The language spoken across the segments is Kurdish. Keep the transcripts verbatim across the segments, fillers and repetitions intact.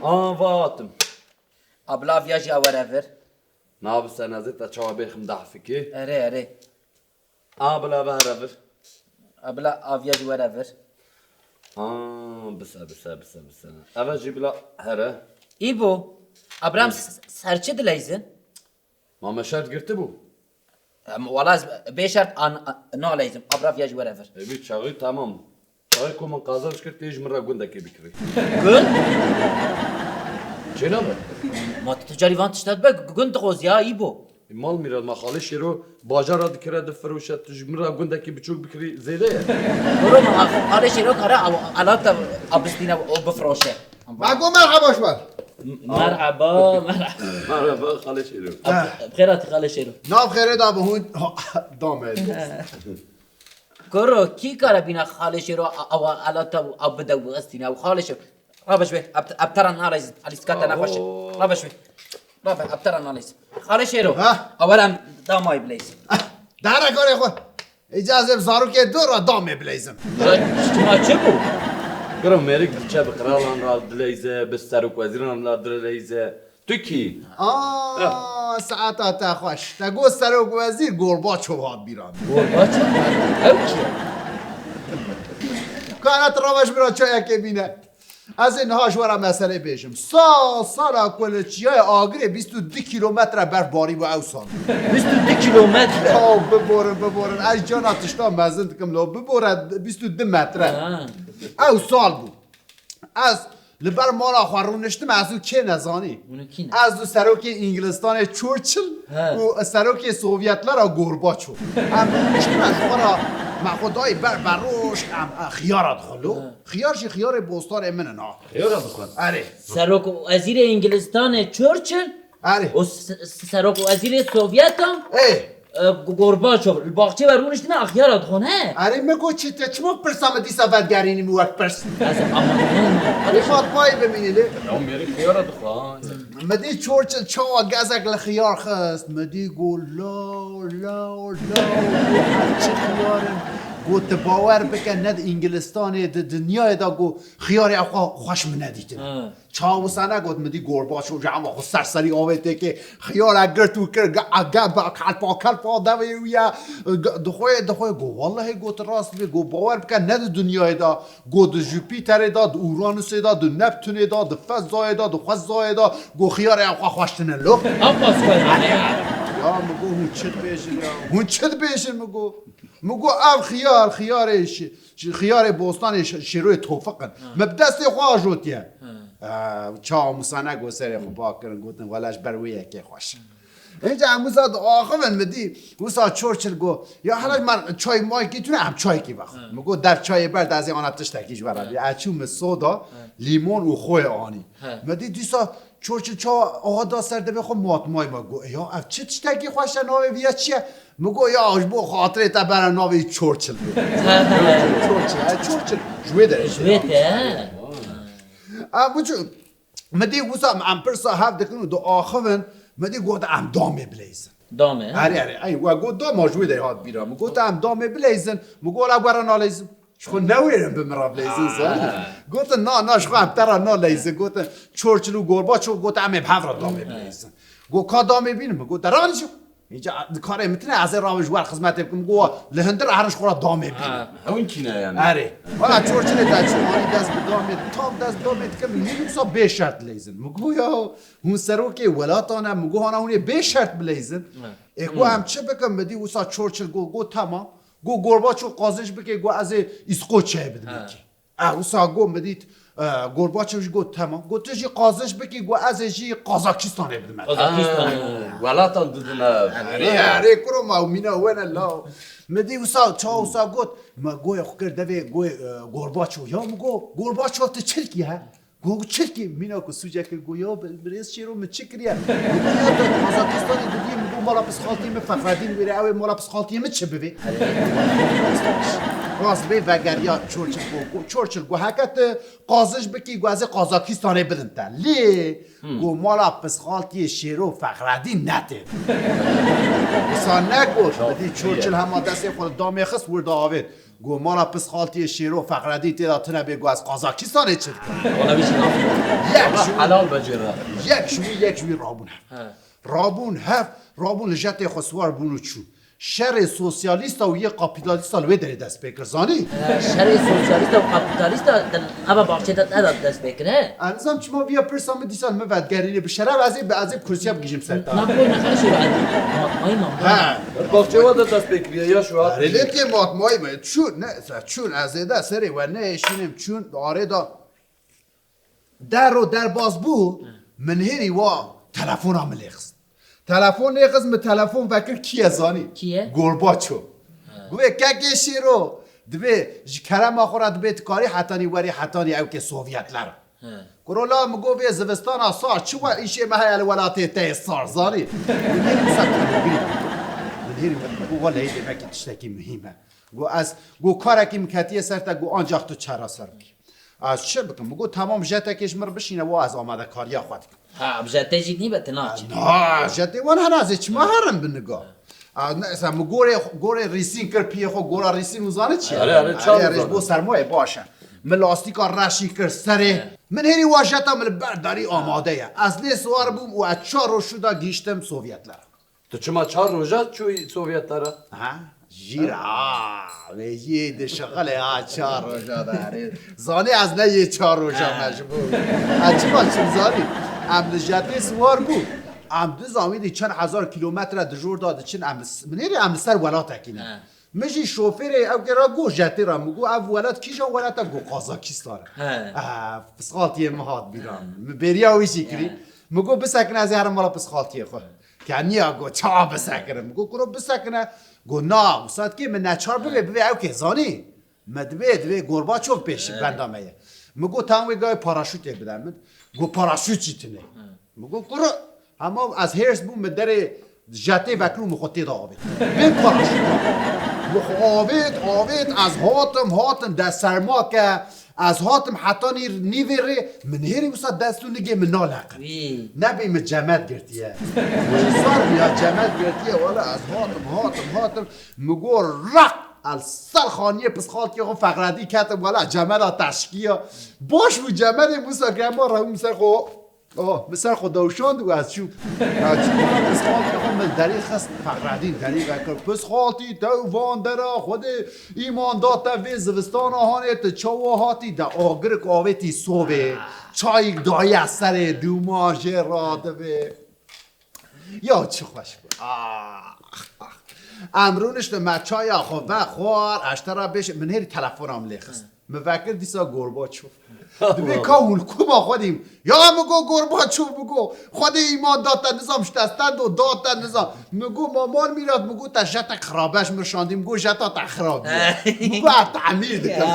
A, va hatim. Abla viya jî were vir. Na bi senezê te çawa bêxim dehfikê? Erê, erê. A, bila ve here vir. Abla aviya jî were vir. A, bise, bise, bise, bise. Eve jî bila here. Îbo, Abraham s- s- ser çi dileyzin? Ma me şert girtibû? Em, wala ez bê şert an, an, naleyzim. Abra viya jî were vir. Ê, vî çaxî temam. Çaxê ku min qazanç kir, tê ji min re gundekê bikirî. Gund? Çênabe? Ma tu, tu carî van tişta dibe, gund dixwaz ya, Îbo. Mal mîra, ma Xalê Şêro bajara dikire, difiroşe, tu ji min re gundekî biçûk bikirî, zêde ye. Kuro ma Xalê Şêro kare ew elata abistîne û bifiroşe. Ma go merheba ji we. Merhaba, merhaba. Merhaba, Xalê Şêro. Ha. Bi xêr hatî, Xalê Şêro. Nav xêrê da bi hûn. Dame. Kuro, kî kare bîna Xalê Şêro a, a, a, elata û a bide û estîne û Xalê Şêro. Rabe ji wê, eb, eb te re naleyzin. Elî sika te nexweş e. Oho. Rabe ji wê. Rabe, eb te re naleyzin. Xalê Şêro. Ha? A were em damayî bileyzin. Ah, dere karê xwe. Îca ez ê bi zarokê dûr re damê bileyzim. Ya, ji çima çi bû? Kuro mêrik diçe bi qiralan re dileyze, bi serok weziran re dileyze. Tu kî? Aa, saeta te xweş. Te got serok wezîr Gorbaçov hat bîra min. Gorbaçov? Ew kî ye? Kana tu rava ji min re çayekê bîne. Ez ê niha ji we re meselê bêjim. Sal sala ku li Çiyayê Agirê bîst û du kîlometre berf barî bû ew sal. Bîst û du kîlometre? Çaw biborin, biborin. Ez cana tişta mezin dikim lo. Bibore bîst û du metre. Ha. Ew sal bû. Ez li ber mala xwe rûniştim, ez û kê nezanî. Hûn û kî ne? Ez û serokê Îngilistanê Churchill He. û serokê Sovyetlera Gorbaçov. Em rûniştim, ez xwe re me xwe dayî ber beroj, em, e, xiyara dixwin lo. He. Xiyar jî xiyarê bostanê min in ha. Xiyara dixwin? Erê. Serok û wezîrê Îngilistanê Churchill Erê. û s- s- serok û wezîrê Sovyeta Ê. e, Gorbaçov li baxçê ve rûniştine, axiyara dixwin he. Erê, me got çi te çima pirsa me dîsa vedigerînî min wek pirs? Ez amanî Erê, matmayî bimînî lê. Ya mêrik xiyara dixwe ha. Me dî Churchill çawa gezek li xiyar xist. Me dî got law, law, law. Got ev çi xiyar in? Got tu bawer bike ne di Îngilistanê, di dinyayê de got xiyarê ew xwe xweş min nedîtin. Ha. Çawa wisa negot, min dî Gorbaçov ji hema xwe serserî avêtê kê, xiyara girt û kir, ge-, ge-, be-, kelpa, kelpa devê wî ye. Ge-, dixwê, dixwê, got, wellehê got rast bê, got, bawer bike ne di dinyayê de, got, di Jupîterê de, di Uranusê de, di Neptunê de, di fezayê de, di xwezayê de, got, xiyarê ew xwe xweş tine lo. Apas xwe. Ya, min got, hûn çi dibêjin ya? Hûn çi dibêjin, min got? Min got, ev xiyar, xiyarê şi-, Ji xiyarê bostanê şi-, şêroyê tofiq in. Ha. Me bi destê xwe ajotiye. Ha. Ew, çawa wisa negot, serê xwe ba kirin, gotin, wele ji ber wê yekê xweş. Înca em wisa diaxivin, min dî, wisa Churchill got, ya hele me çay maykî tune, em çaykî vexwin. Ha. Min got, dev çayê ber de ez ê ana tiştekî ji we re bî. Ez çûm, min soda, lîmon û xwê anî. Ha. Me dî dîsa Churchill çawa aha da ser devê xwe, matmayî me got, ya ev çi tiştekî xweş e, navê vî ye çi ye? Min got, ya ji bo xatirê te bere navê Churchill bê. Churchill, he, Churchill. Ji wê derê. Ji wê te, he. Em biçû, min dî wisa em pirsa hev dikin û diaxivin, min dî got em damê bileyzin. Damê, he? Erê, erê, ey, we got dama ji wê derê hat bîra. Min got em damê bileyzin, min got la were naleyzin. Ji xwe newêrin bi min re bileyzin, zanî. Ha. Gotin, na, na, ji xwe em te re naleyzin. Gotin, Churchill û Gorbaçov, gotin, em ê bi hev re damê bileyzin. Got, ka damê bînin? Min got, de ranîşo. Înca karê min tine, ez ê rawim ji wer xizmetê bikim. Got, li hundir herin ji xwe re damê bînin. Ha, hewin kî ne yani? Erê. Wela Churchillê te çû, anî dest bi damê, tam dest bi damê dikim, min dî wisa bê şert dileyzin. Min got, ya, hûn serokê welatan e, min got, hana hûn ê bê şert bileyzin. Ha. Ê, got, em çi bikin? Min dî wisa Churchill got, got, temam. Got, Gorbaçov qazêj bike, got, ez ê Îskoçyayê bidim Ha. yekê. E, wisa got, min dît, e, Gorbaçov jî got, temam. Got, tu jî qazêj bikî, got, ez ê jî Qazakistanê bidim. Qazakistan. Ha, welatan didin ev. Erê, erê, kuro ma û mîna wene law. Min dî wisa, çawa wisa got, me goyê xwe kir devê goyê, e, Gorbaçov. Ya min got, Gorbaçov tu çirkî he? Got, çirkî, mîna ku sûcek kir, got, ya bi-, birêz Şêro min çi kiriye? Got, ya tu Qazakistanê didiyê, min got, mala pisxaltiyê min Fexredîn wêre, ew ê mala pisxaltiyê min çi bivê? Rast bê vegeriya Churchill got, got, Churchill got, heke tu qazij bikî, got, ez ê Qazakistanê bidim te. Lê got, mala pisxaltiyê Şêro Fexredîn netê. Wisa negot. Dî Churchill hema destê xwe li damê xist, wir da avêt. Got, mala pisxaltiyê Şêro Fexredîn tê de tune bê, got, ez Qazakistanê çi dikim? Wala vî jî laf. Yek ji wî, helal be cêra. Yek ji wî, yek ji wî rabûn hev. He. Rabûn hev, rabûn li jetê xwe siwar bûn û çûn. Şerê sosyalîsta û yê kapîtalîsta li wê derê dest pê kir, zanî? He, şerê sosyalîsta û kapîtalîsta di eva baxçê de neda dest pê kir, he? Ez nizam çima viya pirsa min dîsa li min vedigerîne, bi şeref ez ê bi, ez ê bi kursîya bigihîjim ser te. Na, bo ne xerê şêro ez matmayî mam. He. Baxçê we de dest pê kiriye ya şu hat. Erê lê tê matmayî me. Çûn, ne, çûn ez ê de serê we nehêşînim, çûn arê da. Dero derbas bû, min hêrî wa telefona min lê xist. Telefon lê xist, min telefon vekir, kî ye zanî? Kî ye? Gorbaçov. Got, kekê Şêro, dibê ji kerema xwe re dibê tu karî hetanî werî hetanî ewkê Sovyetlere. He. Kuro la, min got, vê zivistana sar çi we îşê me heye li welatê te yê sar, zanî? Min hêrî wisa telebîrî. Min hêrî wisa, got, welehî demekî tiştekî muhîm e. Got, ez, got, karekî min ketiye ser te, got, ancax tu çareser bikî. Ez çi bikim? Min got, temam, jetekê ji min re bişîne, wa ez amadekariya xwe dikim. Ha, bi jetê jî nîbe, tu naçî. Na, jetê wan her ez ê çima herim bi niga. A, neyse, min gorê, gorê rîsîn kir piyê xwe, gora rîsîn û zanî çi ye? Erê, erê, çar roj ji bo sermayê baş e. Min lastîka reşî kir serê. Min hêrî wa jeta min li ber darî amade ye. Ez lê siwar bûm û ez çar roj şû da gihîştim Sovyetlere. Tu çima çar roja çûyî Sovyetlere? Ha? Jîr, ha, vê jî dişixile, ha, çar roja de, erê. Zanî ez ne yê çar roja me ji bo. Ez çima çim zanî? Em li jetê siwar bû. Em dizanî dî çend hezar kîlometre di jor de diçin, em s-, min hêrî em li ser welatekî ne. He. Min jî şofêrê ew kê re got jetê re, min got, ev welat kîjan welat e? Got, Kazakistan e. He. Ah, pisxaltiyê min hat bîra min. Min bêriya wî jî kirî. He. Min got, bisekine ez ê herim mala pisxaltiyê xwe. Keniya got, çawa bisekinim? Min got, kuro bisekine. Got, na, wisa dikê min neçar bivê, bivê ew kê zanî. Me dibê, dibê Gorbaçov pêşî benda me ye. Min got, tam wê gavê paraşûtê bide min. Got, paraşût jî tune. Min got, kuro, hema ez hêrs bûm, min derê jetê vekir û min xwe tê de avêt. Bê paraşût. Min xwe avêt, avêt, ez hatim, hatim, de serma ke, ez hatim heta nîr-, nîvê rê, min hêrî wisa dest û nigê min naleqin. Wî. Nebê min cemet girtiye. Min sar ya cemet girtiye, wala ez hatim, hatim, hatim. Min got, raq! El ser xaniyê pisxaltiyê xwe Fexredî ketim, wela cemeda teşkiya. Baş bû cemedê wisa germa rewî min ser xwe. Oh, min ser xwe dewşand û ez çûm. Ez çûm, wela pisxaltiyê xwe min derî xist, Fexredîn derî vekir. Pisxaltî, tew van dera, Xwedê îman da te vê zivistana hanê, tu çawa hatî? De agirik avêtî sobê. Çayîk daye serê dûma jê radibê. Ya çi xweş bû. Ah, ah. Em rûniştin me çaya xwe vexwar, ez ji te re bêjim, min hêrî telefona min lê xist. Min vekir dîsa Gorbaçov. Dibê ka hûn li kuma xwe dîm. Ya min got Gorbaçov, min got, Xwedê îman da te nizam, ji te stendo da te nizam. Min got Mamal Mîrat, min got te jetek xirabe ji min şandî, min got jeta te xirab bû. Min got ez temîr dikim.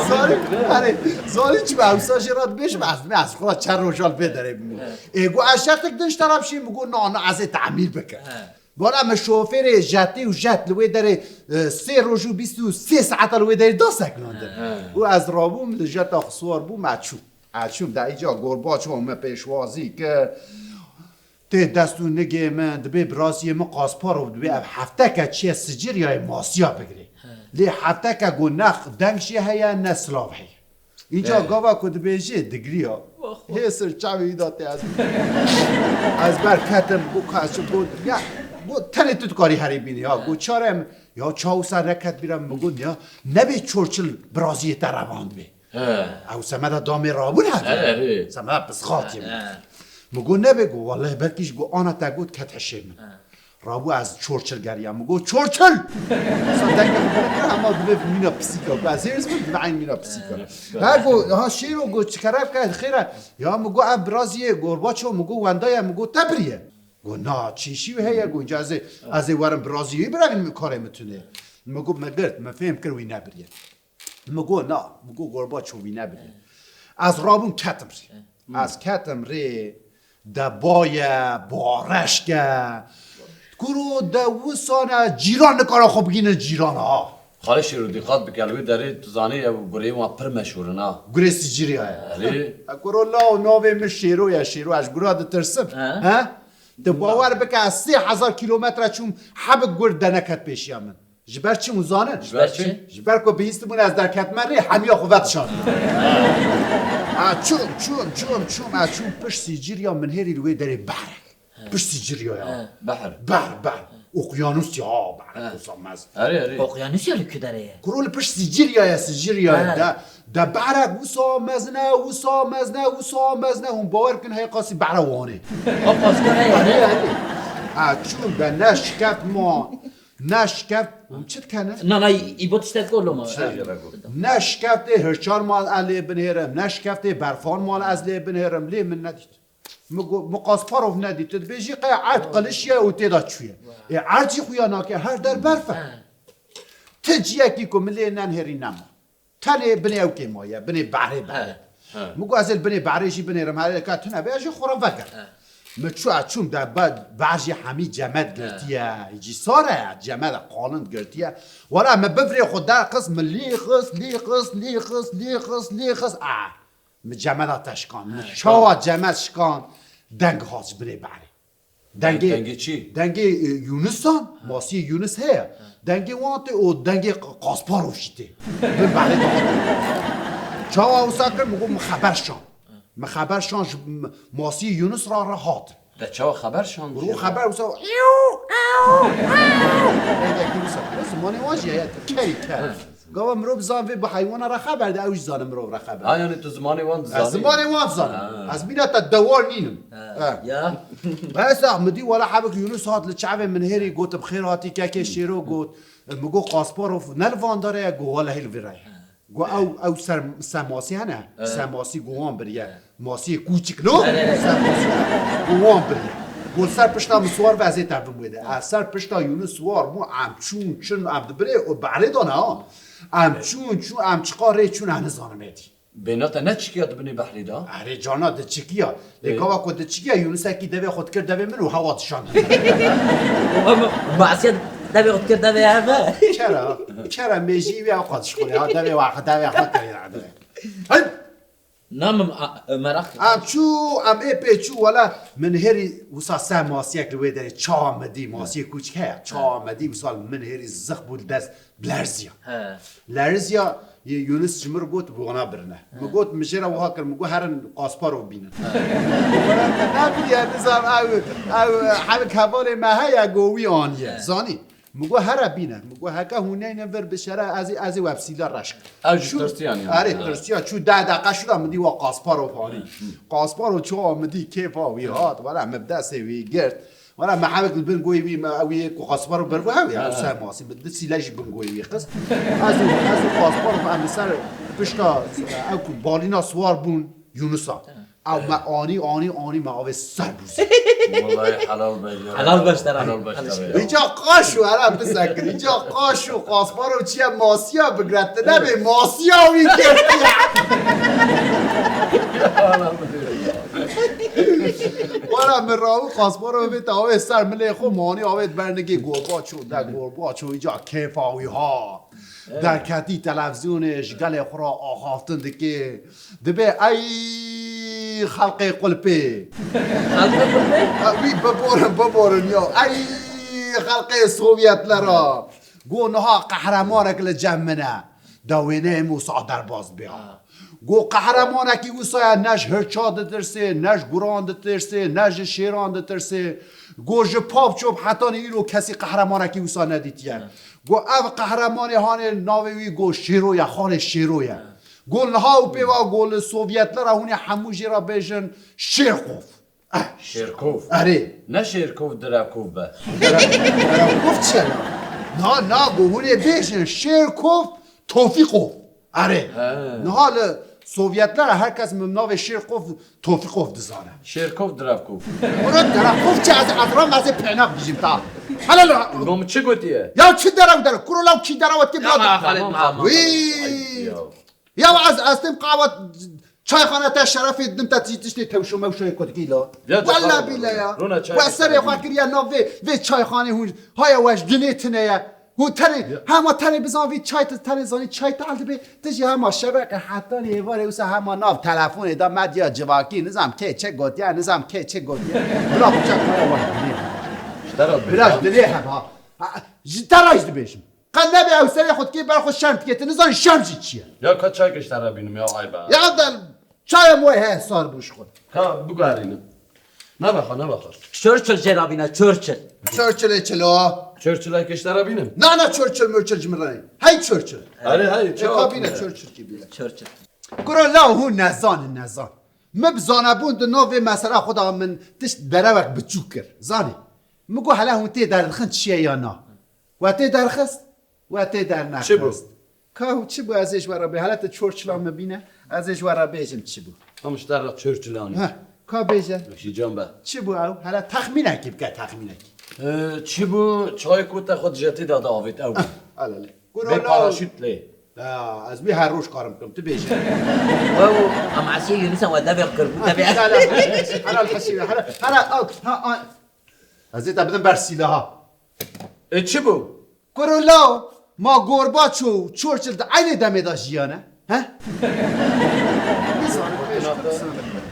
Zanî, erê, zanî çi be, ewsa jê re dibêjim, ez, ez xwe çend roja li vê derê bimînim. Ê, got ez şertik din ji te re bişînim, min got na, na, ez ê temîr bikim. He. Bala min şofêrê jetê û jet li wê derê, e, sê roj û bîst û sê saeta li wê derê da sekinandin. He. Û ez rabûm, li jeta xwe siwar bûm, ez çûm. Ez çûm, de îca Gorbaçov me pêşwazî kir. Tê dest û nigê min, dibê biraziyê min Kasparov, dibê ev hefteke çiye Sicilyayê masiya bigirê. He. Lê hefteke got ne deng jê heye, ne silav heye. Înca gava ku dibêjê digiriya. Hê sir çavê wî da tê ez. Ez ber ketim, got ka ez çi got, ya, got tenê tu dikarî herê bînî, ya, got çare min, ya çaw ser neket bîra min, got ya, nebê Churchill biraziyê te revandibê. He. Ew semeda damê rabûn hebe. He, he. Semeda pisxatiyê min. He. Min got nebe, got wallahî belkî ji got ana te got ket hişê min. He. Rabû ez Churchill geriya. Min got Churchill! Sa dengê xwe bire kir, hema divê mîna pisîka. Got ez hêrs bim, divê eyn mîna pisîka. He, he. Ha got, ha Şêro got çi kerem ke xêr e. Ya min got ev biraziyê Gorbaçov, min got wenda ye, min got te biriye. Got na, çi îşî wî heye, got ez ê, ez ê werim biraziyê wî birevînim, karê min tune. Min got min girt, min fêm kir wî nebiriye. Min got na, min got Gorbaçov wî nebiriye. Ez rabûm ketim rê. Ez ketim rê, de baye, bareşke. Kuro de wisane cîran nikare xwe bigînin cîran ha. Xalê Şêro dîqat bike, li wê derê tu zanî ew gureyê wan pir meşhûr in ha. Gurê Sicîrya ye. Erê. E, kuro law navê min Şêro ye, Şêro, ez ji gura ditirsim. He? He? Tu bawer bike ez sê hezar kîlometre çûm, hebik gur de neket pêşiya min. Ji ber çi hûn zanin? Ji ber çi? Ji ber ku bihîstibûn ez derketime rê, hemiya xwe vedişand. Ha, çûm, çûm, çûm, çûm, ha, çûm pişt Sicîrya, min hêrî li wê derê behrek. Pişt Sicîrya ya. He. Behr. Behr, behr. Okyanus ya, behr. He. Wisa mez. Erê, erê. Okyanus ya li ku derê ye? Kuro li pişt Sicîrya ye, Sicîrya ye. He. De, de behrek wisa mezin e, wisa mezin e, wisa mezin e. Hûn bawer kin heye qasî behra Wanê. Qasî heye. Erê, erê. Ha, çûm de ne şikeft ma. Ne şikeft, hûn çi dikene? Na, na, î-, îbo tiştek golo ma. Tiştek golo. Ne şikeftê hirçan mal ez lê binêrim, ne şikeftê berfan mal ez lê binêrim, lê min nedît. Min got, min Kasparov nedît. Tu dibêjî qey erd qilişiye û tê de çûye. Ê, erd jî xuya nake, her der berf e. He. Ti ciyekî ku min lê nenhêrî nema. Tenê binê ew kê maye, binê behrê behrê. He, he. Min got, ez ê li binê behrê jî binêrim, herê ka tune be, ez jî xwe re vegerim. He. Min çû, ez çûm de be-, behr jî hemî cemed girtiye, cî sar e, cemed e, qalin girtiye. Wela min bivirê xwe derxist, min lî xist, lî xist, lî xist, lî xist, lî xist, a. Min cemeda te şikan. Min çawa cemed şikan, deng hat ji binê behrê. Dengê, dengê çi? Dengê, e, Yûnisan, masiyê Yûnis heye. Dengê wan tê û dengê Q-, Kasparov jî tê. Min behrê de hat. Çawa wisa kir, min got, min xeber şan. Min xeber şan ji m-, masiyê Yûnis re re hat. Te çawa xeber şand? Ro xeber wisa, ew, ew, ew. Dengekî wisa. Zimanê wan jî heye, kerî ker. Gava mirov bizan vê bi heywana re xeber de, ew jî zane mirov re xeber. Ha, yani tu zimanê wan dizanî? Ez zimanê wan dizanim. Ha. Ez mîna te dewar nînim. Ha. Ha. Ya. Esa min dî wela hebik Yunus hat li çavê min hêrî got, bi xêr hatî kekê Şêro got. Min got Kasparov ne li van dare ye, got wela hê li vî re ye. Got ew, ew ser, semasî hene. Evet. Semasî got wan biriye. Evet. Masiyê kûçik no? Evet, evet. Ser masiyê. Û wan birî. Got ser pişta min siwar be ez ê tevim wê de. Ez ser pişta Yunus siwar bû, em çûn çin, em di birê û behrê dane ha. Em çûn çûn, em çiqa rê çûn, ez nizanim êdî. Bêhna te ne çikiya di binê behrê de? Erê cana diçikiya. Lê gava ku diçikiya, Yunusekî devê xwe dikir devê min û hewa dişand. Ama masiyê devê xwe dikir devê hev e. Kera, kera mêjî wî ew qat dişxulê ha, devê wa, devê xwe kirê. Hey! Na min a, e, meraq kir. Em çû, em ê pê çû, wela min hêrî wisa se masiyek li wê derê çawa min dî, masiyê kûçik heye, çawa min dî, wisa min hêrî zix bû li dest, lerziya. He. Lerziya, yê Yunus ji min re got, bi wana birine. He. Min got, min jê re wiha kir, min got, herin Kasparov bînin. He. Wela te nebiriye, nizam ew, ew, hevik hevalê me heye, go wî aniye. He. Zanî? Min got, here bîne. Min got, heke hûn neyne vir bi şere, ez ê, ez ê we bi sîla reş kim. Ew jî tirsiyan ya. Erê, tirsiya. Çû deh deqe şû da min dî wa Kasparov anî. Kasparov çawa min dî kêfa wî hat. Wela min bi destê wî girt. Wela me hevik li bin goyê wî, me, ew yê ku Kasparov ber bû hew ya. Ew ser masî. Min di sîle jî bin goyê wî xist. Ez û, ez û Kasparov em li ser pişta, ew ku balîna siwar bûn Yunusa. Ew me anî, anî, anî me avê ser bûzî. Wallahî helal be ya. Helal beş te re. Helal beş te re. Îca qaş û, here bisekir. Îca qaş û Kasparov çiye masiya bigre. Tu nebê masiya wî girtiye. Wala min rawî Kasparov bê te avê ser milê xwe manî avê bernigê gorba çû de gorba çû îca kêfa wî ha. Derketî televîzyonê ji gelê xwe re axaftin dike. Dibê ey xelqê qulpê. Xelqê qulpê? E, wî biborin, biborin ya. Ey xelqê Sovyetlera. Go niha qehremanek li cem min e. Da wêneyê min wisa derbas bê. Ha. Go qehremanekî wisa ye, ne ji hirça ditirsê, ne ji guran ditirsê, ne ji şêran ditirsê. Go ji pap çop hetanî îro kesî qehremanekî wisa nedîtiye. Ha. Go ev qehremanê hanê navê wî go Şêro ye, xalê Şêro ye. Go niha û pêva go li Sovyetlera hûn ê hemû jê re bêjin Şêrkov. Eh. Şêrkov. Erê. Ne Şêrkov, Direvkov be. Direvkov çi ye? Na, na, go hûn ê bêjin Şêrkov, Tofîkov. Erê. He. Niha li Sovyetlera her kes min navê Şêrkov, Tofîkov dizane. Şêrkov, Direvkov. Kuro Direvkov çi ez, ez ram ez ê pênak dijim ta. Helal. Go min çi gotiye? Ya çi derew derew? Kuro law kî derew etî? Ya, bira. Xalid, tamam, tamam. Wî. Ay, ya. Ya ez, ez têm qawa çayxane te şerefê didim te tiştê tewşo mewşoyê kutkî la. Ya Wella çaxana bîle bû. Ya. Rûna çay We serê xwe kiriye nav vê, vê çayxanê hûn. Haya we ji dinê tine ye. Hûn tenê, Ya. hema tenê bizan vî çay tu tenê zanî çay tal dibe. Tu jî hema şeveqe heta lê êvarê wisa hema nav telefonê da medya civakî nizam kê çi gotiye, nizam kê çi gotiye. Bila bûçe kaya we dinê. Ji te re Bila ji dinê heba. Ha, ji te re jî dibêjim. Qe nebe ew serê xwe dikê ber xwe şerm dikê. Tu nizanî şerm jî çi ye. Ya ka çayke ji te re bînim ya aybe. Ya del çayê moy he sar bû ji xwe. Ka biguherînim. Nebe xwe, nebe xwe. Churchill jê re bîne, Churchill. Churchillê çilo. Churchilleke ji te re bînim. Na na Churchill Murchill ji min re. Hey Churchill. Erê hey, E çawa ka bîne bîne? Churchill kî bîne. Churchill. Kuro la hûn nezanin nezan. Min bi zanebûn di nav vê mesela xwe de min tişt derewek biçûk kir. Zanî. Min got hele hûn tê derdixin çi ye ya na. We tê derxist? We tê dernexist. Çi bû? Ka çi bû ez ê ji we re bê? Hele tu Churchilla min bîne, ez ê ji we re bêjim çi bû. Em ji te re Churchillan. Heh, ka bêje. Wekî can be. Çi bû ew? Hele texmînekî bike, texmînekî. Ee, çi bû? Çayê ku te xwe dijetê de diavêt ew bû. Hele hele. Kuro Bê law. Paraşût lê. Ya, ez wî her roj karim bikim, tu bêje. Wew, em esiyê Yunus e we devê qir bû, devê. Hele, hele, hele, hele, hele, hele, ew, ha, ha. Ez ê te bidim ber sîlaha. E, çi bû? Kuro law, ma Gorbaçov û Churchill di eynê demê de jiyane? He? Nizanim, pêş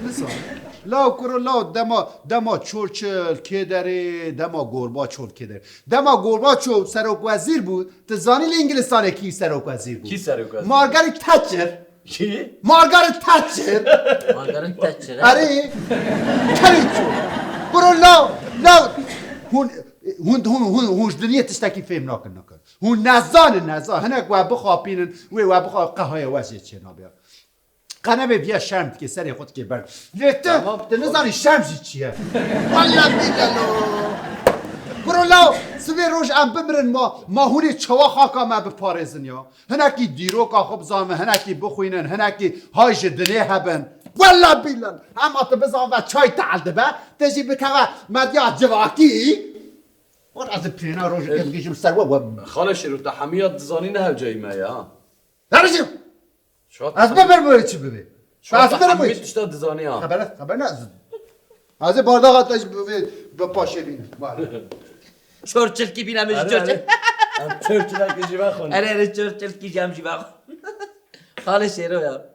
Nizanim. Law kuro law dema, dema Churchill kê derê, dema Gorbaçov kê derê. Dema Gorbaçov serokwezîr bû, tu zanî li Îngilistanê kî serokwezîr bû? Kî serokwezîr bû? Margaret Thatcher. Kî? Margaret Thatcher. Margaret Thatcher, he? Erê, kerê çû. Kuro law, law. Hûn, hûn, hûn, hûn, hûn ji dinyê tiştekî fêm nakin, nakin. Hûn nezanin, nezan. Hinek we bixapînin, wê we bixa qehaya we jê çênabe. Qe nebe viya şerm dike, serê xwe dike ber. Lê tu, Tamam. tu nizanî şerm jî çi ye. Walla bîle lo. Kuro law, sibê roj em bimirin ma, ma hûnê çawa xaka me biparêzin ya. Hinekî dîroka xwe bizanvin, hinekî bixwînin, hinekî hay ji dinê hebin. Wella bîle. Hema tu bizanve çay tehl dibe, tu jî bikeve medya civakî. Wala ez pêna rojekê bigihîjim ser we, we. Xalê Şêro, te hemiya dizanî ne hewceyî me ya. Nerejim! Şuat Ez bibir böyle çi bibi. Şuat Ez bibir hemî böyle. Tişta dizanî ya. Xeber, xeber ne ez. Ez ê bardaxa te jî bi, bi paşê bînim. Çorçilkî bîne min ji Erê, çorçil. Erê. Em çorçilekî jî vexwin. Erê, erê, çorçilkî jî em jî vexwin. Xalê Şêro ya.